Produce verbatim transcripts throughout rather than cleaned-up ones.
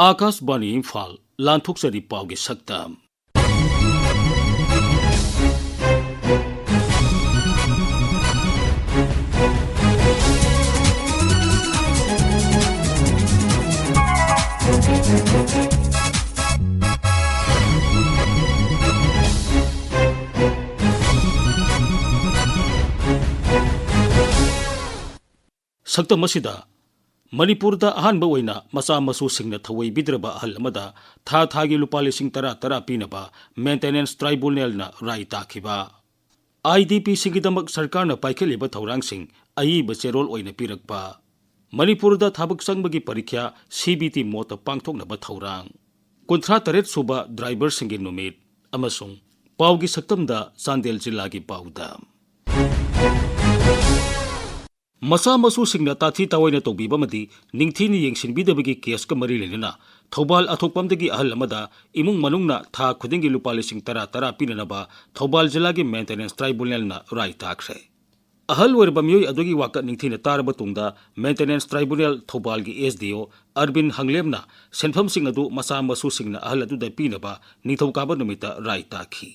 ꯑꯥꯀꯥꯁꯕꯥꯅꯤ ꯏꯝꯐꯥꯜ, ꯂꯥꯟꯊꯣꯛꯆꯔꯤ ꯄꯥꯎꯒꯤ ꯁꯛꯇꯝ꯫ ꯁꯛꯇꯝ ꯑꯁꯤꯗ ꯃꯅꯤꯄꯨꯔꯗ ꯑꯍꯥꯟꯕ ꯑꯣꯏꯅ ꯃꯆꯥ ꯃꯁꯨꯁꯤꯡꯅ ꯊꯧꯑꯣꯏꯕꯤꯗ꯭ꯔꯕ ꯑꯍꯜ ꯑꯃꯗ ꯊꯥ ꯊꯥꯒꯤ ꯂꯨꯄꯥ ꯂꯤꯁꯤꯡ ꯇꯔꯥ ꯇꯔꯥ ꯄꯤꯅꯕ ꯃꯦꯟꯇꯦꯅꯦꯟꯁ ꯇ꯭ꯔꯥꯏꯕꯨꯅꯦꯜꯅ ꯔꯥꯏ ꯇꯥꯈꯤꯕ꯫ ꯑꯥꯏ ꯗꯤ ꯄꯤꯁꯤꯡꯒꯤꯗꯃꯛ ꯁꯔꯀꯥꯔꯅ ꯄꯥꯏꯈꯠꯂꯤꯕ ꯊꯧꯔꯥꯡꯁꯤꯡ ꯑꯏꯕ ꯆꯦꯔꯣꯜ ꯑꯣꯏꯅ ꯄꯤꯔꯛꯄ꯫ ꯃꯅꯤꯄꯨꯔꯗ ꯊꯕꯛ ꯆꯪꯕꯒꯤ ꯄꯔꯤꯈ꯭ꯌꯥ ꯁꯤ ꯕꯤ ꯇꯤ ꯃꯣꯠꯇ ꯄꯥꯡꯊꯣꯛꯅꯕ ꯊꯧꯔꯥꯡ꯫ ꯀꯨꯟꯊ꯭ꯔꯥ ꯇꯔꯦꯠ ꯁꯨꯕ ꯗ꯭ꯔꯥꯏꯚꯔꯁꯤꯡꯒꯤ ꯅꯨꯃꯤꯠ ꯑꯃꯁꯨꯡ ꯄꯥꯎꯒꯤ ꯁꯛꯇꯝꯗ ꯆꯥꯟꯗꯦꯜ ꯖꯤꯂꯥꯒꯤ ꯄꯥꯎꯗ꯫ ꯃꯆꯥ ꯃꯁꯨꯁꯤꯡꯅ ꯇꯥꯊꯤ ꯇꯥꯑꯣꯏꯅ ꯇꯧꯕꯤꯕ ꯑꯃꯗꯤ ꯅꯤꯡꯊꯤꯅ ꯌꯦꯡꯁꯤꯟꯕꯤꯗꯕꯒꯤ ꯀꯦꯁꯀ ꯃꯔꯤ ꯂꯩꯅꯅ ꯊꯧꯕꯥꯜ ꯑꯊꯣꯛꯄꯝꯗꯒꯤ ꯑꯍꯜ ꯑꯃꯗ ꯏꯃꯨꯡ ꯃꯅꯨꯡꯅ ꯊꯥ ꯈꯨꯗꯤꯡꯒꯤ ꯂꯨꯄꯥ ꯂꯤꯁꯤꯡ ꯇꯔꯥ ꯇꯔꯥ ꯄꯤꯅꯅꯕ ꯊꯧꯕꯥꯜ ꯖꯤꯂꯥꯒꯤ ꯃꯦꯟꯇꯦꯅꯦꯟꯁ ꯇ꯭ꯔꯥꯏꯕꯨꯅꯦꯜꯅ ꯔꯥꯏ ꯇꯥꯈ꯭ꯔꯦ꯫ ꯑꯍꯜ ꯑꯣꯏꯔꯕ ꯃꯤꯑꯣꯏ ꯑꯗꯨꯒꯤ ꯋꯥꯀꯠ ꯅꯤꯡꯊꯤꯅ ꯇꯥꯔꯕ ꯇꯨꯡꯗ ꯃꯦꯟꯇꯦꯅꯦꯟꯁ ꯇ꯭ꯔꯥꯏꯕꯨꯅꯦꯜ ꯊꯧꯕꯥꯜꯒꯤ ꯑꯦꯁ ꯗꯤ ꯑꯣ ꯑꯔꯕꯤꯟ ꯍꯪꯂꯦꯝꯅ ꯁꯦꯟꯐꯝꯁꯤꯡ ꯑꯗꯨ ꯃꯆꯥ ꯃꯁꯨꯁꯤꯡꯅ ꯑꯍꯜ ꯑꯗꯨꯗ ꯄꯤꯅꯕ ꯅꯤꯡꯊꯧꯀꯥꯕ ꯅꯨꯃꯤꯠꯇ ꯔꯥꯏ ꯇꯥꯈꯤ꯫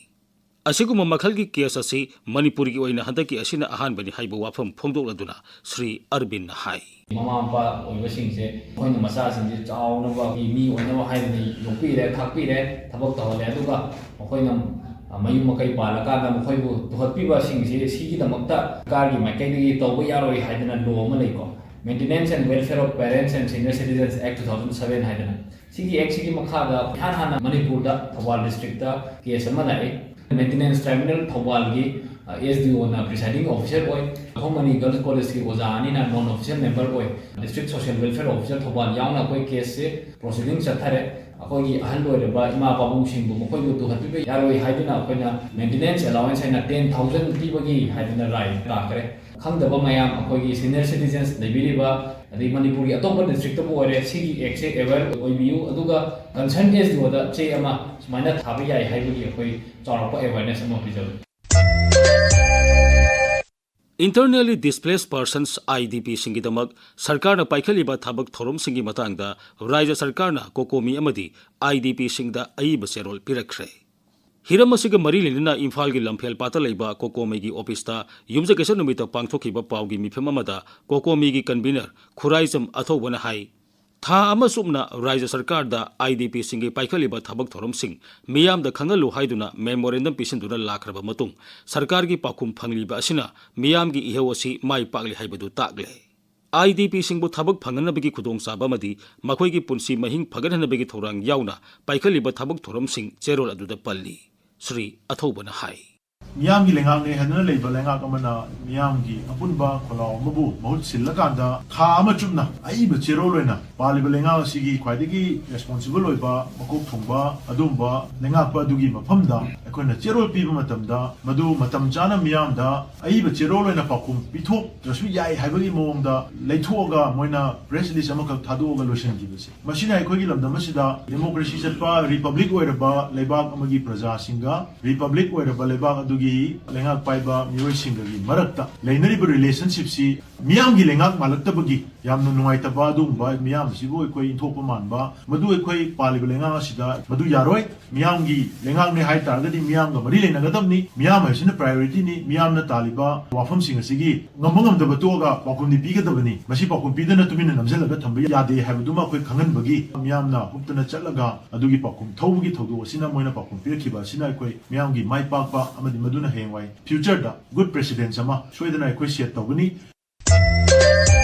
ꯑꯁꯤꯒꯨꯝꯕ ꯃꯈꯜꯒꯤ ꯀꯦꯁ ꯑꯁꯤ ꯃꯅꯤꯄꯨꯔꯒꯤ ꯑꯣꯏꯅ ꯍꯟꯗꯛꯀꯤ ꯑꯁꯤꯅ ꯑꯍꯥꯟꯕꯅꯤ ꯍꯥꯏꯕ ꯋꯥꯐꯝ ꯐꯣꯡꯗꯣꯛꯂꯗꯨꯅ ꯁ꯭ꯔꯤ ꯑꯔꯕꯤꯟꯅ ꯍꯥꯏ꯫ ꯃꯃꯥ ꯃꯄꯥ ꯑꯣꯏꯕꯁꯤꯡꯁꯦ ꯑꯩꯈꯣꯏꯅ ꯃꯆꯥꯁꯤꯡꯁꯦ ꯆꯥꯎꯅꯕ, ꯃꯤ ꯑꯣꯏꯅꯕ ꯍꯥꯏꯗꯅ ꯌꯣꯛꯄꯤꯔꯦ, ꯊꯥꯛꯄꯤꯔꯦ, ꯊꯕꯛ ꯇꯧꯍꯜꯂꯦ, ꯑꯗꯨꯒ ꯃꯈꯣꯏꯅ ꯃꯌꯨꯝ ꯃꯀꯩ ꯄꯥꯜꯂꯀꯥꯟꯗ ꯃꯈꯣꯏꯕꯨ ꯇꯨꯍꯠꯄꯤꯕꯁꯤꯡꯁꯦ ꯁꯤꯒꯤꯗꯃꯛꯇ ꯁꯔꯀꯥꯔꯒꯤ ꯃꯥꯏꯀꯩꯗꯒꯤ ꯇꯧꯕ ꯌꯥꯔꯣꯏ ꯍꯥꯏꯗꯅ ꯂꯣ ꯑꯃ ꯂꯩꯀꯣ, Maintenance and Welfare of Parents and Senior Citizens Act two thousand seven ꯍꯥꯏꯗꯅ꯫ ꯁꯤꯒꯤ ꯑꯦꯛꯁꯤꯒꯤ ꯃꯈꯥꯗ ꯏꯍꯥꯟ ꯍꯥꯟꯅ ꯃꯅꯤꯄꯨꯔꯗ ꯊꯧꯕꯥꯜ ꯗꯤꯁꯇ꯭ꯔꯤꯛꯇ ꯀꯦꯁ ꯑꯃ ꯂꯥꯛꯏ꯫ ꯃꯦꯟꯇꯦꯅꯦꯟꯁ ꯇ꯭ꯔꯥꯏꯕꯨꯅꯦꯜ ꯊꯧꯕꯥꯜꯒꯤ ꯑꯦꯁ ꯗꯤ ꯑꯣꯅ ꯄ꯭ꯔꯤꯁꯥꯏꯗꯤꯡ ꯑꯣꯐꯤꯁꯔ ꯑꯣꯏ꯫ ꯑꯍꯨꯝ ꯑꯅꯤ ꯒꯔꯜꯁ ꯀꯣꯂꯦꯖꯀꯤ ꯑꯣꯖꯥ ꯑꯅꯤꯅ ꯅꯣꯟ ꯑꯣꯐꯤꯁꯤꯌꯦꯜ ꯃꯦꯝꯕꯔ ꯑꯣꯏ꯫ District social welfare officer Thoubal ꯌꯥꯎꯅ ꯑꯩꯈꯣꯏ ꯀꯦꯁꯁꯦ ꯄ꯭ꯔꯣꯁꯤꯗꯤꯡ ꯆꯠꯊꯔꯦ꯫ ꯑꯩꯈꯣꯏꯒꯤ ꯑꯍꯜ ꯑꯣꯏꯔꯕ ꯏꯃꯥ ꯄꯥꯕꯨꯡꯁꯤꯡꯕꯨ ꯃꯈꯣꯏꯕꯨ ꯇꯨꯍꯠꯄꯤꯕ ꯌꯥꯔꯣꯏ ꯍꯥꯏꯗꯨꯅ ꯑꯩꯈꯣꯏꯅ ꯃꯦꯟꯇꯦꯅꯦꯟꯁ ꯑꯦꯂꯥꯋꯦꯟꯁ ꯍꯥꯏꯅ ꯇꯦꯟ ꯊꯥꯎꯖꯟ ꯄꯤꯕꯒꯤ ꯍꯥꯏꯗꯨꯅ ꯔꯥꯏ ꯇꯥꯈ꯭ꯔꯦ꯫ ꯈꯪꯗꯕ ꯃꯌꯥꯝ, ꯑꯩꯈꯣꯏꯒꯤ ꯁꯤꯅꯤꯌꯔ ꯁꯤꯇꯤꯖꯦꯟꯁ ꯂꯩꯕꯤꯔꯤꯕ, ꯑꯗꯩ ꯃꯅꯤꯄꯨꯔꯒꯤ ꯑꯇꯣꯞꯄ ꯗꯤꯁꯇ꯭ꯔꯤꯛꯇꯕꯨ ꯑꯣꯏꯔꯦ, ꯁꯤꯒꯤ ꯑꯦꯛꯁꯦ ꯑꯦꯋꯦꯌꯔ ꯑꯣꯏꯕꯤꯌꯨ, ꯑꯗꯨꯒ ꯀꯟꯁꯔꯟ ꯑꯦꯁ ꯗꯤ ꯑꯣꯗ ꯆꯦ ꯑꯃ ꯁꯨꯃꯥꯏꯅ ꯊꯥꯕ ꯌꯥꯏ ꯍꯥꯏꯕꯒꯤ ꯑꯩꯈꯣꯏ ꯆꯥꯎꯔꯥꯛꯄ ꯑꯦꯋꯦꯌꯔꯅꯦꯁ ꯑꯃ ꯄꯤꯖꯕꯅꯤ꯫ Internally Displaced Persons, I D P ꯁꯤꯡꯒꯤꯗꯃꯛ ꯁꯔꯀꯥꯔꯅ ꯄꯥꯏꯈꯠꯂꯤꯕ ꯊꯕꯛ ꯊꯧꯔꯝꯁꯤꯡꯒꯤ ꯃꯇꯥꯡꯗ ꯔꯥꯖ꯭ꯌ ꯁꯔꯀꯥꯔꯅ ꯀꯣꯀꯣꯃꯤ ꯑꯃꯗꯤ I D P ꯁꯤꯡꯗ ꯑꯏꯕ ꯆꯦꯔꯣꯜ ꯄꯤꯔꯛꯈ꯭ꯔꯦ꯫ ꯍꯤꯔꯝ ꯑꯁꯤꯒ ꯃꯔꯤ ꯂꯩꯅꯅ ꯏꯝꯐꯥꯜꯒꯤ ꯂꯝꯐꯦꯜ ꯄꯥꯠꯇ ꯂꯩꯕ ꯀꯣꯀꯣꯃꯤꯒꯤ ꯑꯣꯐꯤꯁꯇ ꯌꯨꯝꯖꯀꯩꯁ ꯅꯨꯃꯤꯠꯇ ꯄꯥꯡꯊꯣꯛꯈꯤꯕ ꯄꯥꯎꯒꯤ ꯃꯤꯐꯝ ꯑꯃꯗ ꯀꯣꯀꯣꯃꯤꯒꯤ convener ꯈꯨꯔꯥꯏꯖꯝ ꯑꯊꯧꯕꯅ ꯍꯥꯏ, ꯊꯥ ꯑꯃ ꯆꯨꯞꯅ ꯔꯥꯖ꯭ꯌ ꯁꯔꯀꯥꯔꯗ I D P ꯁꯤꯡꯒꯤ ꯄꯥꯏꯈꯠꯂꯤꯕ ꯊꯕꯛ ꯊꯧꯔꯝꯁꯤꯡ ꯃꯤꯌꯥꯝꯗ ꯈꯪꯍꯜꯂꯨ ꯍꯥꯏꯗꯨꯅ memorandum ꯄꯤꯁꯤꯟꯗꯨꯅ ꯂꯥꯛꯈ꯭ꯔꯕ ꯃꯇꯨꯡ, ꯁꯔꯀꯥꯔꯒꯤ ꯄꯥꯎꯈꯨꯝ ꯐꯪꯂꯤꯕ ꯑꯁꯤꯅ ꯃꯤꯌꯥꯝꯒꯤ ꯏꯍꯧ ꯑꯁꯤ ꯃꯥꯏ ꯄꯥꯛꯂꯤ ꯍꯥꯏꯕꯗꯨ ꯇꯥꯛꯂꯦ꯫ I D P ꯁꯤꯡꯕꯨ ꯊꯕꯛ ꯐꯪꯍꯟꯅꯕꯒꯤ ꯈꯨꯗꯣꯡꯆꯥꯕ ꯑꯃꯗꯤ ꯃꯈꯣꯏꯒꯤ ꯄꯨꯟꯁꯤ ꯃꯍꯤꯡ ꯐꯒꯠꯍꯟꯅꯕꯒꯤ ꯊꯧꯔꯥꯡ ꯌꯥꯎꯅ ꯄꯥꯏꯈꯠꯂꯤꯕ ꯊꯕꯛ ꯊꯧꯔꯝꯁꯤꯡ ꯆꯦꯔꯣꯜ ꯑꯗꯨꯗ ꯄꯜꯂꯤ꯫ ꯁ꯭ꯔꯤ ꯑꯊꯧꯕꯅ ꯍꯥꯏ꯫ ꯃꯤꯌꯥꯝꯒꯤ ꯂꯩꯉꯥꯛꯅꯦ ꯍꯥꯏꯗꯨꯅ ꯂꯩꯕ ꯂꯩꯉꯥꯛ ꯑꯃꯅ ꯃꯤꯌꯥꯝꯒꯤ ꯑꯄꯨꯟꯕ ꯈꯣꯜꯂꯥꯎ ꯑꯃꯕꯨ ꯃꯍꯨꯠ ꯁꯤꯜꯂꯀꯥꯟꯗ ꯊꯥ ꯑꯃ ꯆꯨꯞꯅ ꯑꯏꯕ ꯆꯦꯔꯣꯜ ꯑꯣꯏꯅ ꯄꯥꯜꯂꯤꯕ ꯂꯩꯉꯥꯛ ꯑꯁꯤꯒꯤ ꯈ꯭ꯋꯥꯏꯗꯒꯤ responsible ꯑꯣꯏꯕ ꯃꯀꯣꯛ ꯊꯣꯡꯕ ꯑꯗꯨꯒꯨꯝꯕ ꯂꯩꯉꯥꯛꯄ ꯑꯗꯨꯒꯤ ꯃꯐꯝꯗ ꯑꯩꯈꯣꯏꯅ ꯆꯦꯔꯣꯜ ꯄꯤꯕ ꯃꯇꯝꯗ ꯃꯗꯨ ꯃꯇꯝ ꯆꯥꯅ ꯃꯤꯌꯥꯝꯗ ꯑꯏꯕ ꯆꯦꯔꯣꯜ ꯑꯣꯏꯅ ꯄꯥꯎꯈꯨꯝ ꯄꯤꯊꯣꯛꯇ꯭ꯔꯁꯨ ꯌꯥꯏ ꯍꯥꯏꯕꯒꯤ ꯃꯑꯣꯡꯗ ꯂꯩꯊꯣꯛꯑꯒ ꯃꯣꯏꯅ press release ꯑꯃꯈꯛ ꯊꯥꯗꯣꯛꯑꯒ ꯂꯣꯏꯁꯤꯟꯈꯤꯕꯁꯦ, ꯃꯁꯤꯅ ꯑꯩꯈꯣꯏꯒꯤ ꯂꯝꯗꯝ ꯑꯁꯤꯗ democracy ꯆꯠꯄ republic ꯑꯣꯏꯔꯕ ꯂꯩꯕꯥꯛ ꯑꯃꯒꯤ ꯄ꯭ꯔꯖꯥꯁꯤꯡꯒ republic ꯑꯣꯏꯔꯕ ꯂꯩꯕꯥꯛ ꯑꯗꯨꯒꯤ ꯂꯩꯉꯥꯛ ꯄꯥꯏꯕ ꯃꯤꯑꯣꯏꯁꯤꯡꯒꯒꯤ ꯃꯔꯛꯇ ꯂꯩꯅꯔꯤꯕ relationship ꯁꯤ ꯃꯤꯌꯥꯝꯒꯤ ꯂꯩꯉꯥꯛ ꯃꯥꯜꯂꯛꯇꯕꯒꯤ ꯌꯥꯝꯅ ꯅꯨꯡꯉꯥꯏꯇꯕ ꯑꯗꯨꯒꯨꯝꯕ ꯃꯤꯌꯥꯝ ꯑꯁꯤꯕꯨ ꯑꯩꯈꯣꯏ ꯏꯟꯊꯣꯛꯄ ꯃꯥꯟꯕ, ꯃꯗꯨ ꯑꯩꯈꯣꯏ ꯄꯥꯜꯂꯤꯕ ꯂꯩꯉꯥꯛ ꯑꯁꯤꯗ ꯃꯗꯨ ꯌꯥꯔꯣꯏ꯫ ꯃꯤꯌꯥꯝꯒꯤ ꯂꯩꯉꯥꯛꯅꯦ ꯍꯥꯏ ꯇꯥꯔꯒꯗꯤ ꯃꯤꯌꯥꯝꯒ ꯃꯔꯤ ꯂꯩꯅꯒꯗꯕꯅꯤ꯫ ꯃꯤꯌꯥꯝ ꯍꯥꯏꯁꯤꯅ priority ꯅꯤ꯫ ꯃꯤꯌꯥꯝꯅ ꯇꯥꯜꯂꯤꯕ ꯋꯥꯐꯝꯁꯤꯡ ꯑꯁꯤꯒꯤ ꯉꯝꯕ ꯉꯝꯗꯕ ꯇꯣꯛꯑꯒ ꯄꯥꯎꯈꯨꯝꯗꯤ ꯄꯤꯒꯗꯕꯅꯤ꯫ ꯃꯁꯤ ꯄꯥꯎꯈꯨꯝ ꯄꯤꯗꯅ ꯇꯨꯃꯤꯟꯅ ꯅꯝꯁꯤꯜꯂꯒ ꯊꯝꯕ ꯌꯥꯗꯦ ꯍꯥꯏꯕꯗꯨꯃ ꯑꯩꯈꯣꯏ ꯈꯪꯍꯟꯕꯒꯤ ꯃꯤꯌꯥꯝꯅ ꯍꯨꯞꯇꯅ ꯆꯠꯂꯒ ꯑꯗꯨꯒꯤ ꯄꯥꯎꯈꯨꯝ ꯊꯧꯕꯒꯤ ꯊꯧꯗꯣꯛ ꯑꯁꯤꯅ ꯃꯣꯏꯅ ꯄꯥꯎꯈꯨꯝ ꯄꯤꯔꯛꯈꯤꯕ ꯑꯁꯤꯅ ꯑꯩꯈꯣꯏ ꯃꯤꯌꯥꯝꯒꯤ ꯃꯥꯏ ꯄꯥꯛꯄ ꯑꯃꯗꯤ ꯃꯗꯨꯅ ꯍꯌꯦꯡꯋꯥꯏ future ꯗ good precedence ꯑꯃ ꯁꯣꯏꯗꯅ ꯑꯩꯈꯣꯏ set ꯇꯧꯒꯅꯤ꯫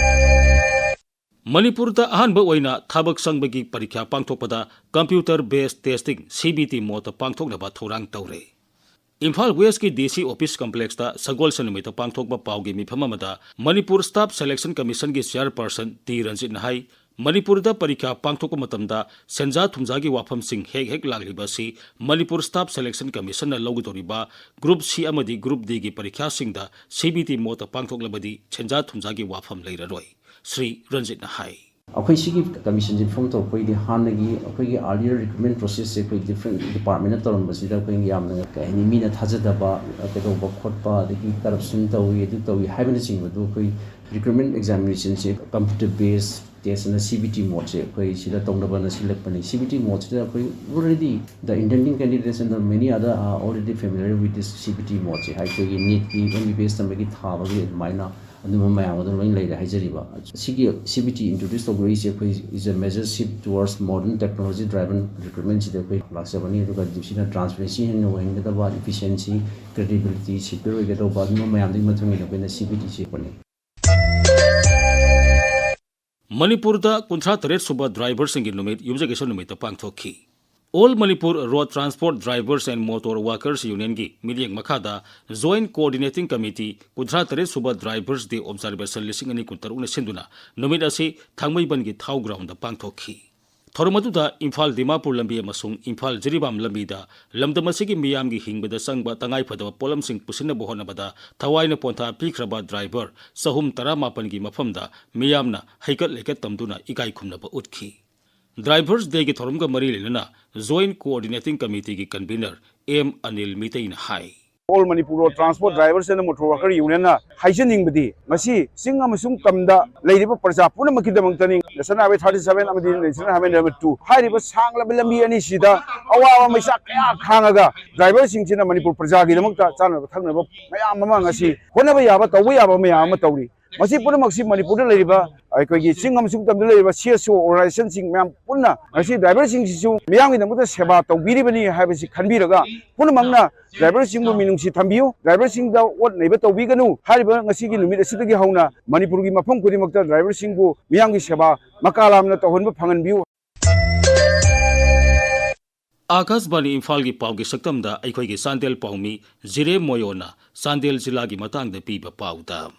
ꯃꯅꯤꯄꯨꯔꯗ ꯑꯍꯥꯟꯕ ꯑꯣꯏꯅ ꯊꯕꯛ ꯆꯪꯕꯒꯤ ꯄꯔꯤꯈ꯭ꯌꯥ ꯄꯥꯡꯊꯣꯛꯄꯗ computer based testing, C B T mode ꯇ ꯄꯥꯡꯊꯣꯛꯅꯕ ꯊꯧꯔꯥꯡ ꯇꯧꯔꯦ꯫ ꯏꯝꯐꯥꯜ West ꯀꯤ D C office complex ꯇ ꯁꯒꯣꯜꯁꯦꯟ ꯅꯨꯃꯤꯠꯇ ꯄꯥꯡꯊꯣꯛꯄ ꯄꯥꯎꯒꯤ ꯃꯤꯐꯝ ꯑꯃꯗ ꯃꯅꯤꯄꯨꯔ Staff Selection Commission ꯒꯤ chairperson ꯇꯤ ꯔꯟꯖꯤꯠꯅ ꯍꯥꯏ, ꯃꯅꯤꯄꯨꯔꯗ ꯄꯔꯤꯈ꯭ꯌꯥ ꯄꯥꯡꯊꯣꯛꯄ ꯃꯇꯝꯗ ꯁꯦꯟꯖꯥ ꯊꯨꯝꯖꯥꯒꯤ ꯋꯥꯐꯝꯁꯤꯡ ꯍꯦꯛ ꯍꯦꯛ ꯂꯥꯛꯂꯤꯕ ꯑꯁꯤ ꯃꯅꯤꯄꯨꯔ Staff Selection Commission ꯅ ꯂꯧꯒꯗꯧꯔꯤꯕ Group C ꯑꯃꯗꯤ Group D ꯒꯤ ꯄꯔꯤꯈ꯭ꯌꯥꯁꯤꯡꯗ C B T mode ꯇ ꯄꯥꯡꯊꯣꯛꯂꯕꯗꯤ ꯁꯦꯟꯖꯥ ꯊꯨꯝꯖꯥꯒꯤ ꯋꯥꯐꯝ ꯂꯩꯔꯔꯣꯏ꯫ ꯁ꯭ꯔꯤ ꯔꯟꯖꯤꯠꯅ ꯍꯥꯏ꯫ ꯑꯩꯈꯣꯏ ꯁꯤꯒꯤ ꯀꯃꯤꯁꯟꯁꯦ ꯐꯣꯝ ꯇꯧꯔꯛꯄꯒꯤꯗꯤ ꯍꯥꯟꯅꯒꯤ ꯑꯩꯈꯣꯏꯒꯤ earlier recruitment processꯁꯦ ꯑꯩꯈꯣꯏ different departmentꯅ ꯇꯧꯔꯝꯕꯁꯤꯗ ꯑꯩꯈꯣꯏ ꯌꯥꯝꯅ, ꯀꯩ ꯍꯥꯏꯅꯤ, ꯃꯤꯅ ꯊꯥꯖꯗꯕ ꯀꯩꯗꯧꯕ ꯈꯣꯠꯄ, ꯑꯗꯒꯤ corruption ꯇꯧꯏ, ꯑꯗꯨ ꯇꯧꯏ ꯍꯥꯏꯕꯅꯆꯤꯡꯕꯗꯨ ꯑꯩꯈꯣꯏ recruitment examinationꯁꯦ computer based test ꯑꯅ C B T modeꯁꯦ ꯑꯩꯈꯣꯏ ꯁꯤꯗ ꯇꯧꯅꯕꯅ ꯁꯤꯜꯂꯛꯄꯅꯤ꯫ C B T modeꯁꯤꯗ ꯑꯩꯈꯣꯏ already the intending candidates and the many other are already familiar with this C B T modeꯁꯦ꯫ ꯑꯩꯈꯣꯏꯒꯤ NEETꯀꯤ, M B B S ꯇꯝꯕꯒꯤ ꯊꯥꯕꯒꯤ ꯑꯗꯨꯃꯥꯏꯅ ꯑꯗꯨꯝꯕ ꯃꯌꯥꯝ ꯑꯗꯨ ꯂꯣꯏ ꯂꯩꯔꯦ ꯍꯥꯏꯖꯔꯤꯕ꯫ ꯁꯤꯒꯤ C B T introduce ꯇꯧꯕꯤꯔꯛꯏꯁꯦ ꯑꯩꯈꯣꯏ is a major shift towards modern technology driven recruitmentꯁꯤꯗ ꯑꯩꯈꯣꯏ ꯂꯥꯛꯆꯕꯅꯤ꯫ ꯑꯗꯨꯒ ꯁꯤꯅ transparency ꯍꯦꯟꯅ ꯑꯣꯏꯍꯟꯒꯗꯕ, efficiency, credibility, secure ꯑꯣꯏꯒꯗꯧꯕ ꯑꯗꯨꯝꯕ ꯃꯌꯥꯝꯗꯨꯒꯤ ꯃꯇꯨꯡ ꯏꯟꯅ ꯑꯩꯈꯣꯏꯅ C B Tꯁꯤ ꯍꯣꯠꯅꯩ꯫ ꯃꯅꯤꯄꯨꯔꯗ ꯀꯨꯟꯊ꯭ꯔꯥ ꯇꯔꯦꯠ ꯁꯨꯕ ꯗ꯭ꯔꯥꯏꯚꯔꯁꯤꯡꯒꯤ ꯅꯨꯃꯤꯠ ꯌꯨꯝꯖꯀꯩꯁ ꯅꯨꯃꯤꯠꯇ ꯄꯥꯡꯊꯣꯛꯈꯤ꯫ All Manipur Road Transport Drivers and Motor Workers Unionꯒꯤ ꯃꯤꯠꯌꯦꯡ ꯃꯈꯥꯗ Joint Coordinating Committee ꯀꯨꯟꯊ꯭ꯔꯥ ꯇꯔꯦꯠ ꯁꯨꯕ Drivers Day Observation ꯂꯤꯁꯤꯡ ꯑꯅꯤ ꯀꯨꯟꯇꯔꯨꯛꯅ ꯁꯤꯟꯗꯨꯅ ꯅꯨꯃꯤꯠ ꯑꯁꯤ ꯊꯥꯡꯃꯩꯕꯟꯒꯤ ꯊꯥꯎ ꯒ꯭ꯔꯥꯎꯟꯗ ꯄꯥꯡꯊꯣꯛꯈꯤ꯫ ꯊꯧꯔꯝ ꯑꯗꯨꯗ ꯏꯝꯐꯥꯜ ꯗꯤꯃꯥꯄꯨꯔ ꯂꯝꯕꯤ ꯑꯃꯁꯨꯡ ꯏꯝꯐꯥꯜ ꯖꯤꯔꯤꯕꯥꯝ ꯂꯝꯕꯤꯗ ꯂꯝꯗꯝ ꯑꯁꯤꯒꯤ ꯃꯤꯌꯥꯝꯒꯤ ꯍꯤꯡꯕꯗ ꯆꯪꯕ ꯇꯉꯥꯏ ꯐꯗꯕ ꯄꯣꯠꯂꯝꯁꯤꯡ ꯄꯨꯁꯤꯟꯅꯕ ꯍꯣꯠꯅꯕꯗ ꯊꯋꯥꯏꯅ ꯄꯣꯟꯊꯥ ꯄꯤꯈ꯭ꯔꯕ ꯗ꯭ꯔꯥꯏꯚꯔ ꯆꯍꯨꯝ ꯇꯔꯥꯃꯥꯄꯟꯒꯤ ꯃꯐꯝꯗ ꯃꯤꯌꯥꯝꯅ ꯍꯩꯀꯠ ꯂꯩꯀꯠ ꯇꯝꯗꯨꯅ ꯏꯀꯥꯏ ꯈꯨꯝꯅꯕ ꯎꯠꯈꯤ꯫ Drivers Dayꯒꯤ ꯊꯧꯔꯝꯒ ꯃꯔꯤ ꯂꯩꯅꯅ Joint Coordinating Committeeꯒꯤ convener M Anil ꯃꯤꯇꯩꯅ high. All Manipur Road Transport Drivers and Motor Worker Unionꯅ ꯍꯥꯏꯖꯅꯤꯡꯕꯗꯤ, ꯃꯁꯤ ꯆꯤꯡ ꯑꯃꯁꯨꯡ ꯇꯝꯗ ꯂꯩꯔꯤꯕ ꯄ꯭ꯔꯖꯥ ꯄꯨꯝꯅꯃꯛꯀꯤꯗꯃꯛꯇꯅꯤ꯫ National Highway thirty seven ꯑꯃꯗꯤ National Highway number two ꯍꯥꯏꯔꯤꯕ ꯁꯥꯡꯂꯕ ꯂꯝꯕꯤ ꯑꯅꯤꯁꯤꯗ ꯑꯋꯥꯕ ꯃꯩꯁꯥ ꯀꯌꯥ ꯈꯥꯡꯉꯒ driverꯁꯤꯡꯁꯤꯅ ꯃꯅꯤꯄꯨꯔ ꯄ꯭ꯔꯖꯥꯒꯤꯗꯃꯛꯇ ꯆꯥꯅꯕ ꯊꯛꯅꯕ ꯃꯌꯥꯝ ꯑꯃ ꯉꯁꯤ ꯍꯣꯠꯅꯕ ꯌꯥꯕ, ꯇꯧꯕ ꯌꯥꯕ ꯃꯌꯥꯝ ꯑꯃ ꯇꯧꯔꯤ꯫ ꯃꯁꯤ ꯄꯨꯝꯅꯃꯛꯁꯤ ꯃꯅꯤꯄꯨꯔꯗ ꯂꯩꯔꯤꯕ ꯑꯩꯈꯣꯏꯒꯤ ꯆꯤꯡ ꯑꯃꯁꯨꯡ ꯇꯝꯗ ꯂꯩꯔꯤꯕ C S O organizationꯁꯤꯡ ꯃꯌꯥꯝ ꯄꯨꯟꯅ ꯉꯁꯤ driverꯁꯤꯡꯁꯤꯁꯨ ꯃꯤꯌꯥꯝꯒꯤꯗꯃꯛꯇ ꯁꯦꯕꯥ ꯇꯧꯕꯤꯔꯤꯕꯅꯤ ꯍꯥꯏꯕꯁꯤ ꯈꯟꯕꯤꯔꯒ ꯄꯨꯝꯅꯃꯛꯅ driverꯁꯤꯡꯕꯨ ꯃꯤꯅꯨꯡꯁꯤ ꯊꯝꯕꯤꯌꯨ, driverꯁꯤꯡꯗ ꯑꯣꯠ ꯅꯩꯕ ꯇꯧꯕꯤꯒꯅꯨ꯫ ꯍꯥꯏꯔꯤꯕ ꯉꯁꯤꯒꯤ ꯅꯨꯃꯤꯠ ꯑꯁꯤꯗꯒꯤ ꯍꯧꯅ ꯃꯅꯤꯄꯨꯔꯒꯤ ꯃꯐꯝ ꯈꯨꯗꯤꯡꯃꯛꯇ driverꯁꯤꯡꯕꯨ ꯃꯤꯌꯥꯝꯒꯤ ꯁꯦꯕꯥ ꯃꯀꯥ ꯂꯥꯝꯅ ꯇꯧꯍꯟꯕ ꯐꯪꯍꯟꯕꯤꯌꯨ꯫ ꯑꯥꯀꯥꯁꯕꯥꯅꯤ ꯏꯝꯐꯥꯜꯒꯤ ꯄꯥꯎꯒꯤ ꯁꯛꯇꯝꯗ ꯑꯩꯈꯣꯏꯒꯤ ꯆꯥꯟꯗꯦꯜ ꯄꯥꯎꯃꯤ ꯖꯤꯔꯦ ꯃꯣꯌꯣꯅ ꯆꯥꯟꯗꯦꯜ ꯖꯤꯂꯥꯒꯤ ꯃꯇꯥꯡꯗ ꯄꯤꯕ ꯄꯥꯎꯗ꯫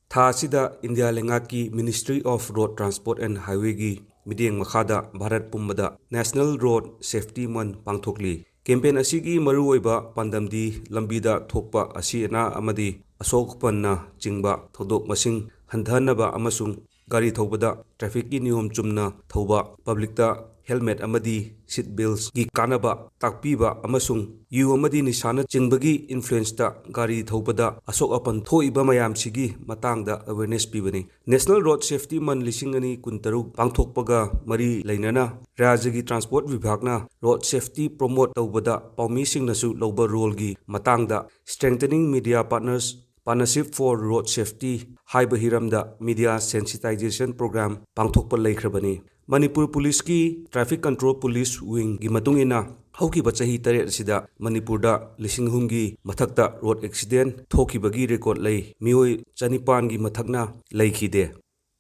ꯊꯥ ꯑꯁꯤꯗ ꯏꯟꯗꯤꯌꯥ ꯂꯩꯉꯥꯛꯀꯤ Ministry of Road Transport and Highwayꯒꯤ ꯃꯤꯠꯌꯦꯡ ꯃꯈꯥꯗ ꯚꯥꯔꯠ ꯄꯨꯝꯕꯗ National Road Safety Month ꯄꯥꯡꯊꯣꯛꯂꯤ꯫ Campaign ꯑꯁꯤꯒꯤ ꯃꯔꯨꯑꯣꯏꯕ ꯄꯥꯟꯗꯝꯗꯤ ꯂꯝꯕꯤꯗ ꯊꯣꯛꯄ ꯑꯁꯤ ꯑꯅꯥ ꯑꯃꯗꯤ ꯑꯁꯣꯛ ꯑꯄꯟꯅ ꯆꯤꯡꯕ ꯊꯧꯗꯣꯛ ꯃꯁꯤꯡ ꯍꯟꯊꯍꯟꯅꯕ ꯑꯃꯁꯨꯡ ꯒꯥꯔꯤ ꯊꯧꯕꯗ ꯇ꯭ꯔꯥꯐꯤꯛꯀꯤ ꯅꯤꯌꯣꯝ ꯆꯨꯝꯅ ꯊꯧꯕ, ꯄꯕ꯭ꯂꯤꯛꯇ ꯍꯦꯜꯃꯦꯠ ꯑꯃꯗꯤ ꯁꯤꯠ ꯕꯦꯜꯁꯀꯤ ꯀꯥꯟꯅꯕ ꯇꯥꯛꯄꯤꯕ ꯑꯃꯁꯨꯡ ꯌꯨ ꯑꯃꯗꯤ ꯅꯤꯁꯥꯅ ꯆꯤꯡꯕꯒꯤ ꯏꯟꯐ꯭ꯂꯨꯌꯦꯟꯁꯇ ꯒꯥꯔꯤ ꯊꯧꯕꯗ ꯑꯁꯣꯛ ꯑꯄꯟ ꯊꯣꯛꯏꯕ ꯃꯌꯥꯝꯁꯤꯒꯤ ꯃꯇꯥꯡꯗ ꯑꯦꯋꯦꯔꯅꯦꯁ ꯄꯤꯕꯅꯤ꯫ ꯅꯦꯁꯅꯦꯜ ꯔꯣꯗ ꯁꯦꯐꯇꯤ ꯃꯟ ꯂꯤꯁꯤꯡ ꯑꯅꯤ ꯀꯨꯟꯇꯔꯨꯛ ꯄꯥꯡꯊꯣꯛꯄꯒ ꯃꯔꯤ ꯂꯩꯅꯅ ꯔꯥꯖ꯭ꯌꯒꯤ ꯇ꯭ꯔꯥꯟꯁꯄꯣꯔꯠ ꯋꯤꯚꯥꯒꯅ ꯔꯣꯗ ꯁꯦꯐꯇꯤ ꯄ꯭ꯔꯣꯃꯣꯠ ꯇꯧꯕꯗ ꯄꯥꯎꯃꯤꯁꯤꯡꯅꯁꯨ ꯂꯧꯕ ꯔꯣꯜꯒꯤ ꯃꯇꯥꯡꯗ Strengthening Media Partners Partnership for Road Safety ꯍꯥꯏꯕ ꯍꯤꯔꯝꯗ ꯃꯤꯗꯤꯌꯥ ꯁꯦꯟꯁꯤꯇꯥꯏꯖꯦꯁꯟ ꯄ꯭ꯔꯣꯒ꯭ꯔꯥꯝ ꯄꯥꯡꯊꯣꯛꯄ ꯂꯩꯈ꯭ꯔꯕꯅꯤ꯫ ꯃꯅꯤꯄꯨꯔ ꯄꯨꯂꯤꯁꯀꯤ ꯇ꯭ꯔꯥꯐꯤꯛ ꯀꯟꯇ꯭ꯔꯣꯜ ꯄꯨꯂꯤꯁ ꯋꯤꯡꯒꯤ ꯃꯇꯨꯡ ꯏꯟꯅ ꯍꯧꯈꯤꯕ ꯆꯍꯤ ꯇꯔꯦꯠ ꯑꯁꯤꯗ ꯃꯅꯤꯄꯨꯔꯗ ꯂꯤꯁꯤꯡ ꯑꯍꯨꯝꯒꯤ ꯃꯊꯛꯇ ꯔꯣꯗ ꯑꯦꯛꯁꯤꯗꯦꯟ ꯊꯣꯛꯈꯤꯕꯒꯤ ꯔꯦꯀꯣꯔꯗ ꯂꯩ꯫ ꯃꯤꯑꯣꯏ ꯆꯅꯤꯄꯥꯟꯒꯤ ꯃꯊꯛꯅ ꯂꯩꯈꯤꯗꯦ꯫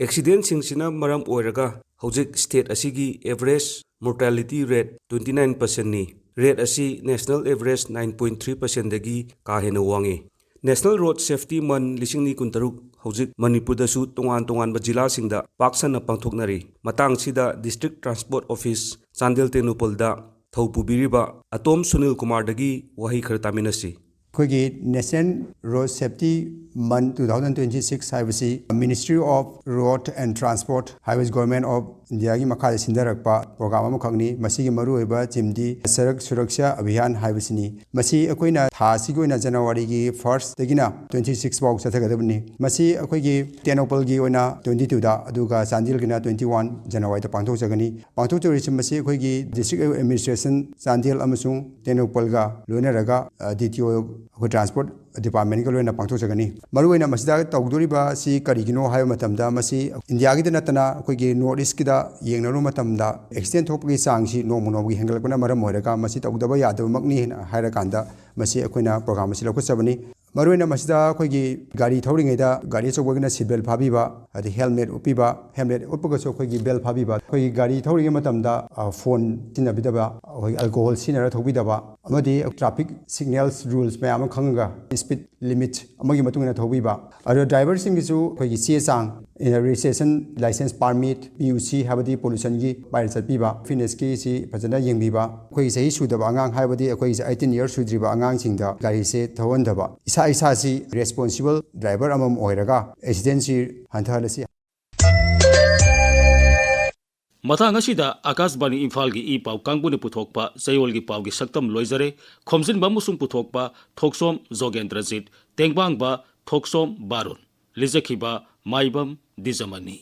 ꯑꯦꯛꯁꯤꯗꯦꯟꯁꯤꯡꯁꯤꯅ ꯃꯔꯝ ꯑꯣꯏꯔꯒ ꯍꯧꯖꯤꯛ ꯁ꯭ꯇꯦꯠ ꯑꯁꯤꯒꯤ average mortality rate twenty nine percentꯅꯤ꯫ ꯔꯦꯠ ꯑꯁꯤ national average nine point three percentꯗꯒꯤ ꯀꯥ ꯍꯦꯟꯅ ꯋꯥꯡꯉꯤ꯫ ꯅꯦꯁꯅꯦꯜ ꯔꯣꯗ ꯁꯦꯐꯇꯤ ꯃꯟ ꯂꯤꯁꯤꯡ ꯑꯅꯤ ꯀꯨꯟꯇꯔꯨꯛ ꯍꯧꯖꯤꯛ ꯃꯅꯤꯄꯨꯔꯗꯁꯨ ꯇꯣꯉꯥꯟ ꯇꯣꯉꯥꯟꯕ ꯖꯤꯂꯥꯁꯤꯡꯗ ꯄꯥꯛ ꯁꯟꯅ ꯄꯥꯡꯊꯣꯛꯅꯔꯤ꯫ ꯃꯇꯥꯡꯁꯤꯗ ꯗꯤꯁꯇ꯭ꯔꯤꯛ ꯇ꯭ꯔꯥꯟꯁꯄꯣꯔꯠ ꯑꯣꯐꯤꯁ ꯆꯥꯟꯗꯦꯜ ꯇꯦꯡꯅꯧꯄꯜꯗ ꯊꯧ ꯄꯨꯕꯤꯔꯤꯕ ꯑꯇꯣꯝ ꯁꯨꯅꯤꯜ ꯀꯨꯃꯥꯔꯗꯒꯤ ꯋꯥꯍꯩ ꯈꯔ ꯇꯥꯃꯤꯟꯅꯁꯤ꯫ ꯑꯩꯈꯣꯏꯒꯤ National Road Safety Month two thousand twenty six ꯍꯥꯏꯕꯁꯤ Ministry of Road and Transport ꯍꯥꯏꯕꯁꯤ Government of Indiaꯒꯤ ꯃꯈꯥꯗ ꯁꯤꯟꯊꯔꯛꯄ ꯄ꯭ꯔꯣꯒ꯭ꯔꯥꯝ ꯑꯃꯈꯛꯅꯤ꯫ ꯃꯁꯤꯒꯤ ꯃꯔꯨꯑꯣꯏꯕ ꯊꯤꯝꯗꯤ ꯁꯔꯛ ꯁꯨꯔꯛꯁꯥ ꯑꯚꯤꯌꯥꯟ ꯍꯥꯏꯕꯁꯤꯅꯤ꯫ ꯃꯁꯤ ꯑꯩꯈꯣꯏꯅ ꯊꯥ ꯑꯁꯤꯒꯤ ꯑꯣꯏꯅ ꯖꯅꯋꯥꯔꯤꯒꯤ ꯐꯥꯔꯁꯇꯒꯤꯅ ꯇ꯭ꯋꯦꯟꯇꯤ ꯁꯤꯛꯁ ꯐꯥꯎ ꯆꯠꯊꯒꯗꯕꯅꯤ꯫ ꯃꯁꯤ ꯑꯩꯈꯣꯏꯒꯤ ꯇꯦꯡꯅꯧꯄꯜꯒꯤ ꯑꯣꯏꯅ ꯇ꯭ꯋꯦꯟꯇꯤ ꯇꯨꯗ, ꯑꯗꯨꯒ ꯆꯥꯟꯗꯦꯜꯒꯤꯅ ꯇ꯭ꯋꯦꯟꯇꯤ ꯋꯥꯟ ꯖꯅꯋꯥꯔꯤꯗ ꯄꯥꯡꯊꯣꯛꯆꯒꯅꯤ꯫ ꯄꯥꯡꯊꯣꯛꯆꯔꯤꯁꯤ ꯃꯁꯤ ꯑꯩꯈꯣꯏꯒꯤ ꯗꯤꯁꯇ꯭ꯔꯤꯛ ꯑꯦꯗꯃꯤꯅꯤꯁꯇ꯭ꯔꯦꯁꯟ ꯆꯥꯟꯗꯦꯜ ꯑꯃꯁꯨꯡ ꯇꯦꯡꯅꯧꯄꯜꯒ ꯂꯣꯏꯅꯔꯒ, ꯑ, ꯗꯤ ꯇꯤ ꯑꯣ, ꯑꯩꯈꯣꯏ ꯇ꯭ꯔꯥꯟꯁꯄꯣꯔꯠ ꯗꯤꯄꯥꯔꯠꯃꯦꯟꯒ ꯂꯣꯏꯅ ꯄꯥꯡꯊꯣꯛꯆꯒꯅꯤ꯫ ꯃꯔꯨꯑꯣꯏꯅ ꯃꯁꯤꯗ ꯇꯧꯗꯣꯔꯤꯕ ꯑꯁꯤ ꯀꯔꯤꯒꯤꯅꯣ ꯍꯥꯏꯕ ꯃꯇꯝꯗ, ꯃꯁꯤ ꯏꯟꯗꯤꯌꯥꯒꯤꯗ ꯅꯠꯇꯅ ꯑꯩꯈꯣꯏꯒꯤ ꯅꯣꯔꯠ ꯏꯁꯀꯤꯗ ꯌꯦꯡꯅꯔꯨꯕ ꯃꯇꯝꯗ ꯑꯦꯛꯁꯤꯗꯦꯟ ꯊꯣꯛꯄꯒꯤ ꯆꯥꯡꯁꯤ ꯅꯣꯡꯃ ꯅꯣꯡꯃꯒꯤ ꯍꯦꯟꯒꯠꯂꯛꯄꯅ ꯃꯔꯝ ꯑꯣꯏꯔꯒ ꯃꯁꯤ ꯇꯧꯗꯕ ꯌꯥꯗꯕꯃꯛꯅꯤ ꯍꯥꯏꯅ ꯍꯥꯏꯔꯀꯥꯟꯗ ꯃꯁꯤ ꯑꯩꯈꯣꯏꯅ ꯄ꯭ꯔꯣꯒ꯭ꯔꯥꯝ ꯑꯁꯤ ꯂꯧꯈꯠꯆꯕꯅꯤ꯫ ꯃꯔꯨꯑꯣꯏꯅ ꯃꯁꯤꯗ ꯑꯩꯈꯣꯏꯒꯤ ꯒꯥꯔꯤ ꯊꯧꯔꯤꯉꯩꯗ ꯒꯥꯔꯤ ꯑꯆꯧꯕꯒꯤꯅ ꯁꯤꯠ ꯕꯦꯜ ꯐꯥꯕꯤꯕ, ꯑꯗꯩ ꯍꯦꯜꯃꯦꯠ ꯎꯞꯄꯤꯕ, ꯍꯦꯜꯃꯦꯠ ꯎꯞꯄꯒꯁꯨ ꯑꯩꯈꯣꯏꯒꯤ ꯕꯦꯜ ꯐꯥꯕꯤꯕ, ꯑꯩꯈꯣꯏꯒꯤ ꯒꯥꯔꯤ ꯊꯧꯔꯤꯉꯩ ꯃꯇꯝꯗ, ꯑ, ꯐꯣꯟ ꯁꯤꯖꯤꯟꯅꯕꯤꯗꯕ, ꯑꯩꯈꯣꯏꯒꯤ ꯑꯜꯀꯣꯍꯣꯜ ꯁꯤꯖꯤꯟꯅꯔ ꯊꯧꯕꯤꯗꯕ, ꯑꯃꯗꯤ ꯇ꯭ꯔꯥꯐꯤꯛ ꯁꯤꯒꯅꯦꯜꯁ ꯔꯨꯜꯁ ꯃꯌꯥꯝ ꯑꯃ ꯈꯪꯉꯒ ꯁ꯭ꯄꯤꯗ ꯂꯤꯃꯤꯠ ꯑꯃꯒꯤ ꯃꯇꯨꯡ ꯏꯟꯅ ꯊꯧꯕꯤꯕ꯫ ꯑꯗꯨꯒ ꯗ꯭ꯔꯥꯏꯚꯔꯁꯤꯡꯒꯤꯁꯨ ꯑꯩꯈꯣꯏꯒꯤ ꯆꯦ ꯆꯥꯡ, ꯔꯦꯖꯤꯁꯇ꯭ꯔꯦꯁꯟ ꯂꯥꯏꯁꯦꯟꯁ ꯄꯥꯔꯃꯤꯠ, ꯄꯤ ꯌꯨ ꯁꯤ ꯍꯥꯏꯕꯗꯤ ꯄꯣꯂꯨꯁꯟꯒꯤ ꯄꯥꯏꯔ ꯆꯠꯄꯤꯕ, ꯐꯤꯠꯅꯦꯁꯀꯤ ꯁꯤ ꯐꯖꯅ ꯌꯦꯡꯕꯤꯕ, ꯑꯩꯈꯣꯏꯒꯤ ꯆꯍꯤ ꯁꯨꯗꯕ ꯑꯉꯥꯡ ꯍꯥꯏꯕꯗꯤ ꯑꯩꯈꯣꯏꯒꯤ eighteen years ꯁꯨꯗ꯭ꯔꯤꯕ ꯑꯉꯥꯡꯁꯤꯡꯗ ꯒꯥꯔꯤꯁꯦ ꯊꯧꯍꯟꯗꯕ, ꯏꯁꯥ ꯏꯁꯥꯁꯤ ꯔꯦꯁꯄꯣꯟꯁꯤꯕꯜ ꯗ꯭ꯔꯥꯏꯚꯔ ꯑꯃꯃꯝ ꯑꯣꯏꯔꯒ ꯑꯦꯛꯁꯤꯗꯦꯟꯁꯤ ꯍꯟꯊꯍꯜꯂꯁꯤ꯫ ꯃꯇꯥꯡ ꯑꯁꯤꯗ ꯑꯀꯥꯁꯕꯥꯅꯤ ꯏꯝꯐꯥꯜꯒꯤ ꯏ ꯄꯥꯎ ꯀꯥꯡꯕꯨꯅ ꯄꯨꯊꯣꯛꯄ ꯆꯌꯣꯜꯒꯤ ꯄꯥꯎꯒꯤ ꯁꯛꯇꯝ ꯂꯣꯏꯖꯔꯦ꯫ ꯈꯣꯝꯖꯤꯟꯕ ꯑꯃꯁꯨꯡ ꯄꯨꯊꯣꯛꯄ ꯊꯣꯛꯆꯣꯝ ꯖꯣꯒꯦꯟꯗ꯭ꯔꯖꯤꯠ, ꯇꯦꯡꯕꯥꯡꯕ ꯊꯣꯛꯆꯣꯝ ꯕꯥꯔꯣꯟ, ꯂꯤꯖꯈꯤꯕ ꯃꯥꯏꯕꯝ ꯗꯤꯖꯃꯅꯤ꯫